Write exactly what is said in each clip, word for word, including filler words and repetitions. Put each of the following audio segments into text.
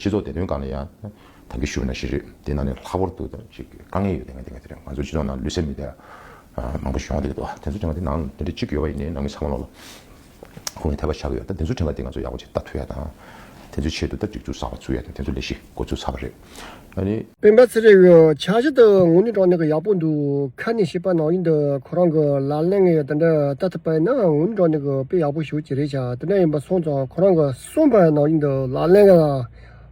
སྤྱི་ཚོགས་བདེ་དོན་སྒང་ལ་ཡང་ད་གིན་ཞུས་པ་ནང་བཞིན་རེད། དེ་ནང་ནས་ལྷག་པར་དུ་ཅིག་དཀའ་ངལ་ཡོད་དེ་ང་དེ་ང་དེ་རེད། ང་ཚོ་སྤྱི་ཚོགས་ནང་ལུས་སེམས་མི་བདེ་བ་མང་པོ་ཞིག་ཡོང་བསྡད་ཀྱི་འདུག་དེ་ཚོ་དྲན་པ་དེ་ནང་དེ་འདྲ་གཅིག་ཡོད་པ་ཡིན་ནའི་ནང་མི་ཚང་མ་ལོག་ལ་ཁོང་གི་ཐེ་བ་ཆགས་ཀྱི་ཡོད། ད་དེ་ཚོ་དྲན་པ་དེ་ང་ཚོ་ཡག་པོ་ཅིག་ལྟ་ཐུབ་ཡ་དང་། དེ་ཚོའི་ཆེད་དུ་ད་སྒྲིག་འཛུགས་གསར་པ་བཙུགས་ཡ་དང་དེ་ཚོ་ལས་གཞི་འགོ་ཚུགས་ཚར་བ་རེད། ཨ་ནི། སྤེན་པ་ཚེ་རིང་གི་འཆར་གཞི་དེ་དངོས་གནས་དྲང་གནས་ཀྱི་ཡག་པོ་འདུག་ཁ་ནས་བཤད་པ་ནང་བཞིན་དུ་ཁོ་རང་གི་ལག་ལེན་གྱི་དེ་འདྲ་ལྟ་ཐུབ་པ་ཡིན་ན་དངོས་གནས་དྲང་གནས་ཀྱི་དཔེ་ཡག་པོ་ཞེ་པོ་ཅིག་རེད་ཤག་དེ་འདྲ་ཡིན་པ་སོང་ཙང་ཁོ་རང་གིས་གསུངས་པ་ནང་བཞིན་དུ་ལག་ལེན་ལ་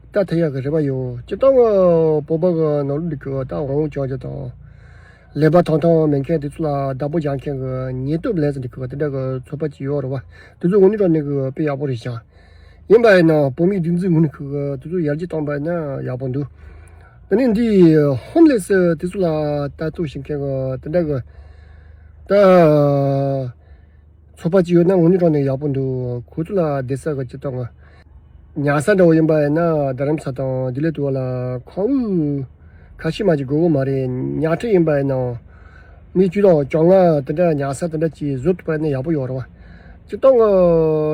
ལྟ་ཐུབ་ཡག་གི་རེ་བ་ཡོད། སྤྱིར་བཏང་གི་བོད་པ་གི་ནང་ལོགས་འདི་གི་ད་འོང་ཆོག་རྒྱུ་དང་། ལས་པ་ཐོང་ཐོང་མེད་མཁན་དེ་ཚོ་ལ་བདག་པོ་རྒྱག་མཁན་གྱི་ཉེས་སྟོབས་ལེན་ཟེར་འདི་གི་དེ་འདྲ་གི་ཚོགས་པ་ཅིག་ཡོད་རེད་བ། དེ་ཚོ་དངོས་གནས་དྲང་གནས་གི་དཔེ་ཡག་པོ་རེད་ཤག་ཡིན་པ་ཡིན་ན་བོད་མིའི་སྒྲིག་འཛུགས་ངོས་ནས་ཁུ་དེ་ཚོ་ཡར་རྒྱས་བཏང་པ་ཡིན་ན་ཡག་པོ་འདུག་དེ་ནས་འདི་ཧོམ་ལེ་སི་དེ་ཚོ་ལ་ལྟ་རྟོག་བྱེད་མཁན་གི་དེ་འདྲ་གི་ད་ཚོགས་པ་ཅིག་ཡོད་ན་དངོས་གནས་དྲང་གནས་ཡག་པོ་འདུག་ཁོ་ཚོ་ལ་བསྡད་ས་གི་སྤྱིར་བཏང་གི་ཉལ་ས་འདྲ་བོ་ཡིན་པ་ཡིན་ན་རྡ་རམ་ས་དང་དེ་ལས་དུ་བ་ལ་ཁང་པ་ཁ་ཤས་མ་ཅིག་དགོས་གི་མ་རེད། ཉལ་ཁྲི་ཡིན་པ་ཡིན་ནའང་མི་བཅུ་དང་བཅོ་ལྔ་དེ་འདྲ་ཉལ་ས་དེ་འདྲ་ཅིག་བཟོ་ཐུབ་པ་ཡིན་ན་ཡག་པོ་ཡོད་རེད་བ། སྤྱིར་བཏང་གི་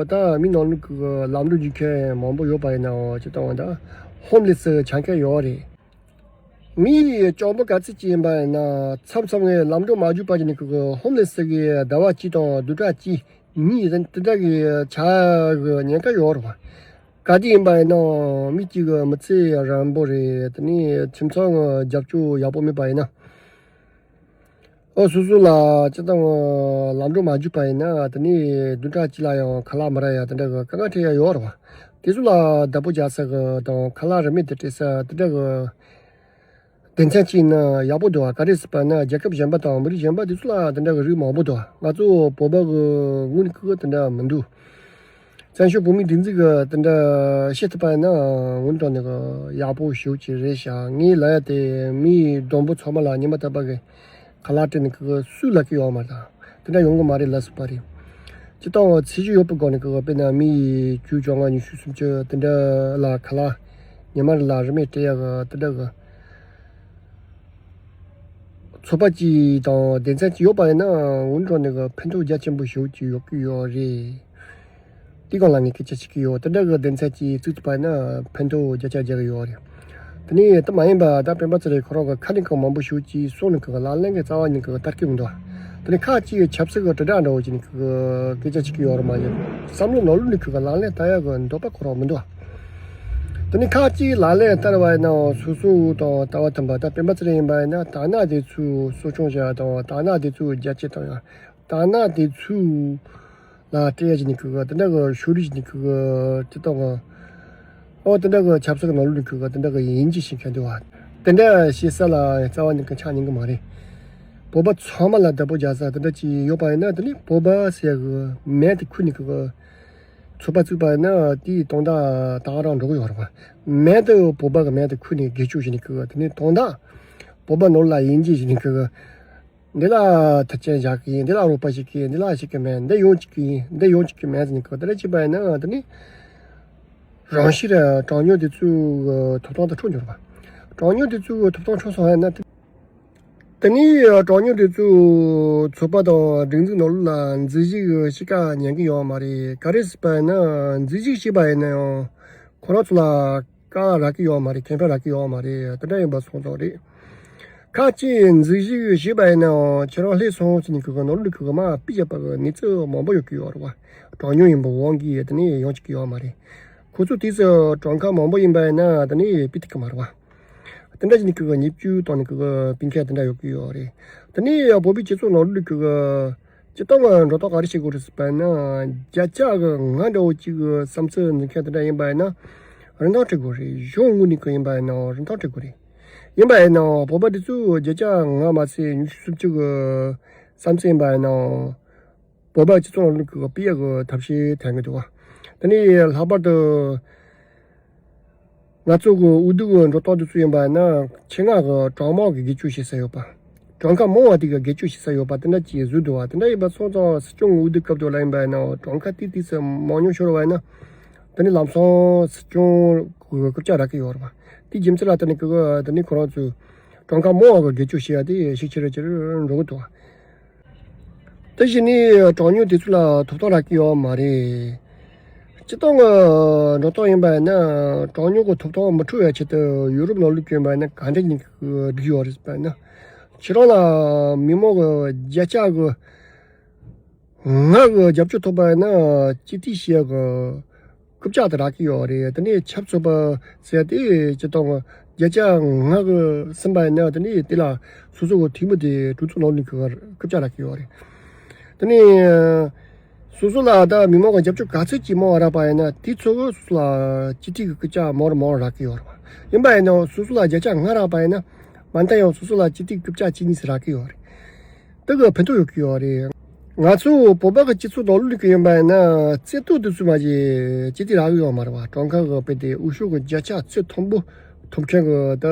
ད་མི་ནང་ལོགས་ཀྱི་ལམ་འགྲོ་རྒྱུག་མཁན་མང་པོ་ཡོད་པ་ཡིན་ནའང་སྤྱིར་བཏང་གི་ད་ཧོམ་ལེ་སི་ཆགས་མཁན་ཡོད་རེད། མི་གཅོང་པོ་ག་ཚོད་ཅིག་ཡིན་པ་ཡིན་ན་མཚམས་མཚམས་ངས་ལམ་འགྲོ་མ་རྒྱུག་པ་ཅིག་ནས་ཁོ་གི་ཧོམ་ལེ་སི་གི་ཟླ་བ་གཅིག་དང་བདུན་ཕྲག་གཅིག་གཉིས་དེ་འདྲ་གི་ཆགས་གི་ཉེན་ཁ་ཡོད་རེད་བ། ག་དུས་ཡིན་པ་ཡིན་ན་མི་གཅིག་གི་མི་ཚེ་རིང་པོ་རེད། དེ་ནས་ཁྱིམ་ཚང་གི་རྒྱབ་སྐྱོར་ཡག་པོ་མེད་པ་ཡིན་ན། ཨོ་སོ་སོ་ལ་སྤྱིར་བཏང་ལམ་འགྲོ་མ་རྒྱུག་པ་ཡིན་ན་དེ་ནས་བདུན་ཕྲག་གཅིག་ལ་ཡང་ཁ་ལག་མ་རག་ཡ་དེ་འདྲ་གི་དཀའ་ངལ་འཕྲད་ཡ་ཡོད་རེད་བ། དེ་ཚོ་ལ་བདག་པོ་རྒྱག་ས་གི་དང་ཁ་ལག་རིན་མེད་དུ་སྤྲད་ས་དེ་འདྲ་གི་སྡེ་ཚན་གཅིག་ཡིན་ན་ཡག་པོ་འདུག་བ། ག་རེ་ཟེར་བ་ན་རྒྱལ་ཁབ་གཞན་པ་དང་མི་རིགས་གཞན་པ་དེ་ཚོ་ལ་དེ་འདྲ་གི་རིགས་མང་པོ་འདུག་བ། ང་ཚོ་བོད་པ་གི་དངོས་གནས་ཁུ་གི་དེ་འདྲ་མི་འདུག་བཙན་བྱོལ་བོད་མིའི་སྒྲིག་འཛུགས་ཀྱི་དེ་འདྲ་བཤད་ཐུབ་པ་ཡིན་ན་དངོས་གནས་དྲང་གནས་ཀྱི་ཡག་པོ་ཞེ་པོ་ཅིག་རེད་ཤག་ངས་ལབ་ཡ་དེ་མིའི་བསྡོམས་པོ་ཚང་མ་ལ་ཉི་མ་རྟག་པར་གྱི་ཁ་ལག་སྤྲད་ནས་ཁུ་གི་སུས་ལབ་ཀྱི་ཡོད་མ་རེད། དེ་འདྲ་ཡོང་གི་མ་རེད་ལབ་སྲིད་པ་རེད། སྤྱིར་བཏང་ཚད་གཞི་ཡོད་པའི་སྒོ་ནས་ཁུ་གི་དཔེར་ན་མི་བཅུ་བཅོ་ལྔ་ཉི་ཤུ་སུམ་ཅུ་དེ་འདྲ་ལ་ཁ་ལག་ཉི་མ་རེ་ལ་རིན་མེད་སྤྲད་ཡ་གི་དེ་འདྲ་གི་ཚོགས་པ་གཅིག་དང་སྡེ་ཚན་གཅིག་ཡོད་པ་ཡིན་ན་དངོས་གནས་དྲང་གནས་ཀྱི་ཕན་ཐོགས་རྒྱ་ཆེན་པོ་ཞེ་པོ་ཅིག་ཡོད་ཀྱི་ཡོད་རེད། དེའི་སྒང་ལ་ངས་སྐད་ཆ་བཤད་ཀྱི་ཡོད། དེ་འདྲ་གི་སྡེ་ཚན་གཅིག་བཙུགས་ཐུབ་པ་ཡིན་ན་ཕན་ཐོགས་བརྒྱ་ཆ་བརྒྱ་གི་ཡོད་རེད། དེ་ནས་དེ་མ་ཡིན་པ་ད་སྤེན་པ་ཚེ་རིང་ཁོ་རང་གི་ཁ་ནས་གང་མང་པོ་ཞེ་པོ་ཅིག་གསུངས་ནས་གི་ལག་ལེན་གྱི་རྩ་བ་ཉིད་ཀྱི་ལྟ་གི་མི་འདུག་དེ་ནས་ཁ་ཅིག་ཆབ་སྲིད་ཀྱི་དྲིལ་བསྒྲགས་འདྲ་བོ་ཅིག་ནས་གི་སྐད་ཆ་བཤད་ཀྱི་ཡོད་རེད་མ་གཞི་བསམ་བློ་ནང་ལོགས་ནས་གི་ལག་ལེན་བསྟར་ཡ་གི་འདོད་པ་ཁོ་རང་མི་འདུག་དེ་ནས་ཁ་ཅིག་ལག་ལེན་བསྟར་བ་ཡིན་ན་སོ་སོ་དང་ལྟ་བ་མཐུན་པ་ད་སྤེན་པ་ཚེ་རིང་ཡིན་པ་ཡིན་ན་དག་སྣང་དེ་ཚོའི་གསོ་སྐྱོང་བྱ་ཡ་དང་དག་སྣང་དེ་ཚོའི་རྒྱ་སྐྱེད་བཏང་ཡ་དག་སྣང་དེ་ཚོའི་ལ་སྤྲད་ཡ་ཅིག་ནས་གི་དེ་འདྲ་གི་ཕྱོགས་རིས་ཅིག་ནས་གི་ཅི་ལྟ་གི་ཨོ་དེ་འདྲ་གི་ཆབ་སྲིད་ཀྱི་ནང་ལོགས་ནས་གི་དེ་འདྲ་གི་ཡིན་གཅིག་བྱེད་མཁན་འདུག་བ། དེ་འདྲ་བྱེད་ས་ལ་རྩ་བ་ནས་གི་ཆགས་ཉན་གི་མ་རེད། བོད་པ་ཚང་མ་ལ་བདག་པོ་རྒྱག་ས་དེ་འདྲ་ཅིག་ཡོད་པ་ཡིན་ན་དེ་ནི་བོད་པ་ཟེར་གི་མིང་དེ་ཁུར་ནས་གི་ཚོགས་པ་བཙུགས་པ་ཡིན་ན་དེའི་དོན་དག་ད་ག་རང་འགྲོ་གི་ཡོད་རེད་བ། མིང་དེ་བོད་པ་གི་མིང་དེ་ཁུར་ནས་སྒེར་གཅོད་བྱས་ནས་གི་དེ་ནི་དོན་དག་བོད་པ་ནོར་ལ་ཡིན་གཅིག་བྱས་ནས་གི་འདི་ལ་ཐུགས་རྗེ་ཆེ་ཞུ་གི་ཡིན། འདི་ལ་རོགས་པ་བྱེད་ཀྱི་ཡིན། འདི་ལ་བྱེད་ཀྱི་མེད། འདི་ཡོང་བྱེད་ཀྱི་ཡིན། འདི་ཡོང་བྱེད་ཀྱི་མེད་ཟེར་ནས་གི་དེ་འདྲ་བྱས་པ་ཡིན་ན་དེ་ནི་རང་ཤི་ར་གྲངས་ཉུང་དེ་ཚོའི་ཐོབ་ཐང་དེ་འཕྲོག་འགྲོ་རེད་པ། གྲངས་ཉུང་དེ་ཚོའི་ཐོབ་ཐང་འཕྲོག་སོང་ཡིན་ན་དེ་དེ་ནི་གྲངས་ཉུང་དེ་ཚོའི་ཚོགས་པ་དང་སྒྲིག་འཛུགས་ནང་ལོགས་ལ་འཛུལ་ཞུགས་ཀྱི་བྱེད་ཀ་ཉན་གི་ཡོད་མ་རེད། ག་རེ་ཟེར་བ་ཡིན་ན་འཛུལ་ཞུགས་བྱས་པ་ཡིན་ན་ཡང་ཁོ་རང་ཚོ་ལ་དཀའ་ལས་རག་གི་ཡོད་མ་རེད། ཁེ་ཕན་རག་གི་ཡོད་མ་རེད། དེ་འདྲ་ཡིན་པ་སོང་ཙང་རེད། ཁ་ཅིག་འཛུལ་ཞུགས་བྱས་པ་ཡིན་ནའང་ཁྱེད་རང་སླེབས་སོང་ཟེར་ནས་ཁོ་གི་ནང་ལོགས་ཁོ་གི་མར་ཕུད་བཞག་པ་གི་གནས་ཚུལ་མང་པོ་ཡོད་ཀྱི་ཡོད་རེད་བ། གྲངས་ཉུང་ཡིན་པའི་དབང་གིས་དེ་ནས་ཡོང་བཅུག་གི་ཡོད་མ་རེད། ཁོ་ཚོ་དུས་སུ་གྲངས་ཀ་མང་པོ་ཡིན་པ་ཡིན་ན་དེ་ནས་ཕུད་ཐུབ་ཀྱི་མ་རེད་བ། དེ་འདྲ་བྱས་ནས་ཁོ་གི་ཉེས་བཅོལ་བཏང་ནས་ཁོ་གི་ཕུད་མཁན་དེ་འདྲ་ཡོད་ཀྱི་ཡོད་རེད། དེ་ནས་བོད་པའི་སྤྱི་ཚོགས་ནང་ལོགས་ཁོ་གི་སྤྱིར་བཏང་གི་འགྲོ་སྟངས་ག་རེ་བྱེད་དགོས་རེད་ཟེར་བ་ཡིན་ན་བརྒྱ་ཆ་གི་ལྔ་འདྲ་བོ་གཅིག་གི་བསམ་ཚུལ་འཛིན་མཁན་དེ་འདྲ་ཡིན་པ་ཡིན་ན་རིན་ཐང་སྤྲད་དགོས་རེད། གཞུང་ངོས་ནས་ཁོ་ཡིན་པ་ཡིན་ན་རིན་ཐང་སྤྲད་དགོས་རེད། ཡིན་པ་ཡིན་ནའང་བོད་པ་འདི་ཚོས་བརྒྱ་ཆ་ལྔ་མ་ཟད་ཉི་ཤུ་སུམ་ཅུ་གི་བསམ་ཚུལ་ཡིན་པ་ཡིན་ནའང་བོད་པ་སྤྱི་ཚོགས་ནང་ལ་གི་སྤེལ་ཡག་གི་ཐབས་ཤེས་འཐེན་གི་འདུག་བ། དེ་ནས་ལྷག་པར་དུ་ང་ཚོ་གི་འོས་བསྡུ་གི་འགྲོ་སྟངས་འདི་ཚོ་ཡིན་པ་ཡིན་ན་ཆེད་མངགས་གི་གྲངས་མང་གི་སྒེར་གཅོད་བྱེད་ས་ཡོད་པ། གྲངས་ཀ་མང་བ་དེ་གི་སྒེར་གཅོད་བྱེད་ས་ཡོད་པ་དེ་འདྲ་ཅིག་བཟོས་འདུག་བ། དེ་འདྲ་ཡིན་པ་སོང་ཙང་སྲིད་སྐྱོང་གི་འོས་བསྡུ་སྐབས་དུ་ལ་ཡིན་པ་ཡིན་ནའང་གྲངས་ཀ་ཏིག་ཏིག་ཙམ་མང་ཉུང་ཤོར་བ་ཡིན་ན་དེ་ནི་ལམ་སང་སྲིད་སྐྱོང་གི་རྐུབ་བཀྱག་རག་གི་ཡོད་རེད་བ། དེའི་རྒྱུ་མཚན་ལ་བརྟེན་ནས་ཀྱི་དེ་ནི་ཁོ་རང་ཚོས་གྲངས་ཀ་མང་བ་གི་སྒེར་གཅོད་བྱེད་ཡ་དེ་ཤུགས་ཆེ་རུ་ཆེ་རུ་འགྲོ་གི་འདུག་བ། དེ་བཞིན་ནི་གྲངས་ཉུང་དེ་ཚོ་ལ་ཐོབ་ཐང་རག་གི་ཡོད་མ་རེད། སྤྱིར་བཏང་གི་འགྲོ་སྟངས་ཡིན་པ་ཡིན་ན། གྲངས་ཉུང་གི་ཐོབ་ཐང་མི་འཕྲོད་པའི་ཆེད་དུ་ཡུ་རོབ་ནང་ལུགས་ཀྱི་ཡིན་པ་ཡིན་ན་ག་འདྲ་ཉིད་ཀྱི་སྒྲིག་ཡོད་རེད་ཟེར་བ་ཡིན་ན། ཁྱེད་རང་ལ་མི་མང་གི་བརྒྱ་ཆ་གི་ལྔ་གི་རྒྱབ་སྐྱོར་ཐོབ་པ་ཡིན་ན་སྐྱིད་ཐིག་ཞེས་གི་རྐུབ་ཀྱག་དེ་རག་གི་ཡོད་རེད། དེ་ནས་ཆབ་སྲིད་པ་ཟེར་དེ་སྤྱིར་བཏང་གི་བརྒྱ་ཆ་ལྔ་གི་ཟིན་པ་ཡིན་ན། དེ་ནས་དེ་ལ་སོ་སོ་གི་འཐུས་མི་དེ་གྲོས་ཚོགས་ནང་ལུགས་ཀྱི་རྐུབ་ཀྱག་རག་གི་ཡོད་རེད། དེ་ནས། སོ་སོ་ལ་ད་མི་མང་གི་རྒྱབ་སྐྱོར་ག་ཚོད་ཅིག་མང་བ་རག་པ་ཡིན་ན། དེ་ཚོ་གིས་སོ་སོ་ལ་སྐྱིད་ཐིག་གི་རྐུབ་ཀྱག་མང་རུ་མང་རུ་རག་གི་ཡོད་རེད་བ། ཡིན་པ་ཡིན་ན་སོ་སོ་ལ་བརྒྱ་ཆ་ལྔ་རག་པ་ཡིན་ན། མ་མཐའ་ཡང་སོ་སོ་ལ་སྐྱིད་ཐིག་རྐུབ་ཀྱག་གཅིག་གཉིས་ཙམ་རག་གི་ཡོད་རེད། དེ་གིས་ཕན་ཐོགས་ཡོད་ཀྱི་ཡོད་རེད། ང་ཚོ་བོད་པ་གི་སྤྱི་ཚོགས་ནང་ལུགས་ཀྱི་ཡིན་པ་ཡིན་ན། རྩེ་སྟོད་དེ་ཚོ་མ་གཞི་སྐྱིད་ཐིག་རག་གི་ཡོད་མ་རེད་བ། གྲངས་ཀ་གི་དཔེ་དེ་འོས་ཤོག་གི་བརྒྱ་ཆ་ཚོད་མཐོན་པོ་ཐོབ་མཁན་གི་ད་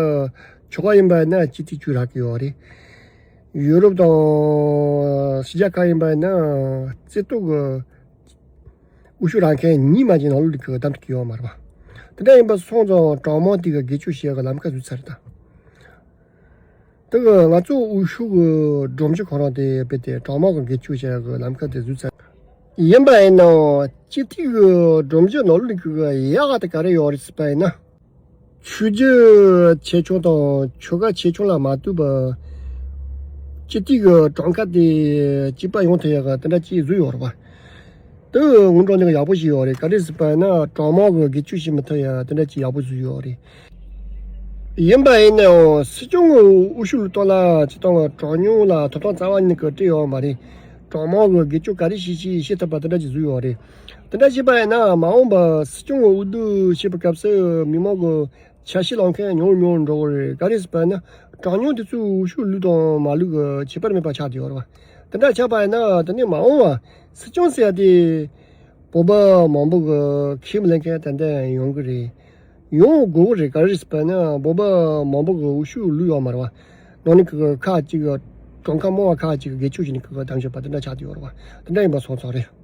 ཆོལ་ཁ་ཡིན་པ་ཡིན་ན་སྐྱིད་ཐིག་བཅུ་རག་གི་ཡོད་རེད། ཡུ་རོབ་དང་ཕྱི་རྒྱལ་ཁག་ཡིན་པ་ཡིན་ན་རྩེ་སྟོད་ཀྱི་འོས་ཤོག་རག་མཁན་གཉིས་མ་གཏོགས་ནང་ལོགས་ལ་གདམ་ཐུབ་ཀྱི་ཡོད་མ་རེད་པ། དེ་འདྲ་ཡིན་པ་སོང་ཙང་གྲངས་མང་དེ་གི་སྒེར་གཅོད་བྱེད་ཡག་གི་ལམ་ཁ་བཟོས་ཚར་རེད་ད། དེ་གི་ང་ཚོ་འོས་ཤོག་གི་སྒྲོམ་གཞི་ཁོ་རང་དེ་རྦད་དེ་གྲངས་མང་གི་སྒེར་གཅོད་བྱེད་ཡག་གི་ལམ་ཁ་དེ་བཟོས་ཚར། ཡིན་པ་ཡིན་ནའང་སྤྱི་འཐུས་ཀྱི་སྒྲོམ་གཞི་ནང་ལོགས་ལ་གི་ཡག་ག་དེ་ག་རེ་ཡོད་རེད་ཟེར་བ་ཡིན་ན། ཆོས་བརྒྱུད་ཆེ་ཆུང་དང་ཆོལ་ཁ་ཆེ་ཆུང་ལ་མ་ལྟོས་པར་སྤྱི་འཐུས་ཀྱི་གྲངས་ཀ་དེ་གཅིག་པ་ཡོང་ཐུབ་ཡག་གི་དེ་འདྲ་ཅིག་བཟོས་ཡོད་རེད་པ། དེ་སྔོན་འགྲོ་ནས་ཡག་པོ་ཞིག་ཡོད་རེད། ག་རེ་ཟེར་བ་ཡིན་ན་གྲངས་མང་གི་སྒེར་གཅོད་བྱེད་མི་ཐུབ་ཡག་དེ་འདྲ་ཅིག་ཡག་པོ་བཟོས་ཡོད་རེད། ཡིན་པ་ཡིན་ནའང་སྲིད་སྐྱོང་གི་འོས་ཤོག་བླུག་སྟངས་ལ་སྤྱིར་བཏང་གི་གྲངས་ཉུང་ལ་ཐོབ་ཐང་རྩ་བ་ཉིད་ནས་སྤྲད་ཡོད་མ་རེད། གྲངས་མང་གི་སྒེར་གཅོད་ག་རེ་བྱེད་ཅིག་བྱེད་ཐུབ་པ་དེ་འདྲ་ཅིག་བཟོས་ཡོད་རེད། དེ་འདྲ་བྱས་པ་ཡིན་ན་མ་འོངས་པར་སྲིད་སྐྱོང་གི་འོས་བསྡུ་བྱེད་པའི་སྐབས་སུ་མི་མང་གི་ཆ་ཤས་ལེན་མཁན་ཉུང་ཉུང་འགྲོ་གི་རེད། ག་རེ་ཟེར་བ་ན་གྲངས་ཉུང་དེ་ཚོས་འོས་ཤོག་བླུགས་དང་མ་བླུགས་ཀྱི་ཁྱད་པར་མེད་པ་ཆགས་བསྡད་ཡོད་རེད་བ། དེ་འདྲ་ཆགས་པ་ཡིན་ན་དེ་ནས་མ་འོངས་པར་སྲིད་སྐྱོང་ཟེར་ཡ་དེ་བོད་པ་མང་པོ་གི་ཁས་མི་ལེན་མཁན་ཏན་ཏན་ཡོང་གི་རེད། ཡོང་དགོས་ཀྱི་རེད། ག་རེ་ཟེར་བ་ན་བོད་པ་མང་པོ་གི་འོས་ཤོག་བླུགས་ཡོད་མ་རེད་བ། ནང་ནས་ཁག་ཅིག་གི་གྲངས་ཀ་མང་བ་ཁག་ཅིག་གི་སྒེར་གཅོད་བྱས་ནས་ཁག་གདམ་བྱས་པ་དེ་འདྲ་ཆགས་བསྡད་ཡོད་རེད་བ། དེ་འདྲ་ཡིན་པ་སོང་ཙང་རེད།